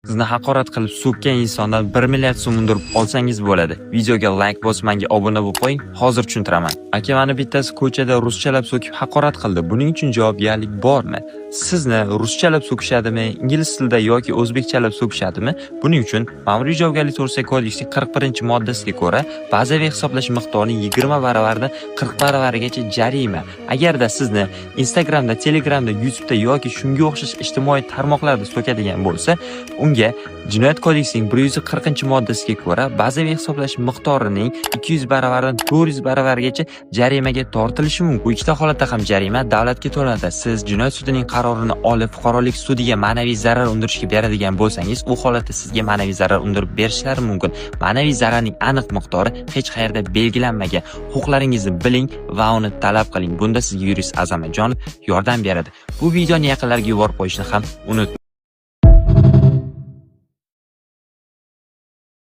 Sizni haqorat qilib so'kkan insondan 1 milliard so'm undirib olsangiz bo'ladi. Videoga like bosib, menga obuna bo'lib qo'ying. Hozir tushuntiraman. Aka, mani bittasi ko'chada ruschalab so'kib haqorat qildi. Buning uchun javobgarlik bormi? Sizni ruschalab so'kishadimi, ingliz tilida yoki o'zbekchalab so'kishadimi? Buning uchun Ma'muriy javobgarlik to'g'risidagi kodeksning 41-moddasiga ko'ra, bazaviy hisoblash miqdorining 20 baravaridan 40 baravarigacha jarima. Agarda sizni Instagramda, Telegramda, YouTube'da yoki shunga o'xshash ijtimoiy tarmoqlarda so'kadigan bo'lsa, unga Jinoyat kodeksining 140-moddasiga ko'ra bazaviy hisoblash miqdorining 200 baravaridan 400 baravarigacha jarimaga tortilishi mumkin. Bu ikkita holatda ham jarima davlatga to'lanadi. Siz jinoyat sudining qarorini olib, fuqarolik sudiga ma'naviy zarar undirishga beradigan bo'lsangiz, u holatda sizga ma'naviy zarar undirib berishlari mumkin. Ma'naviy zararning aniq miqdori hech qayerda belgilanmagan. Huquqlaringizni biling va uni talab qiling. Bunda sizga yurist Azamajonov yordam beradi. Bu videoni yaqinlarga yuborib qo'yishni ham unutmang.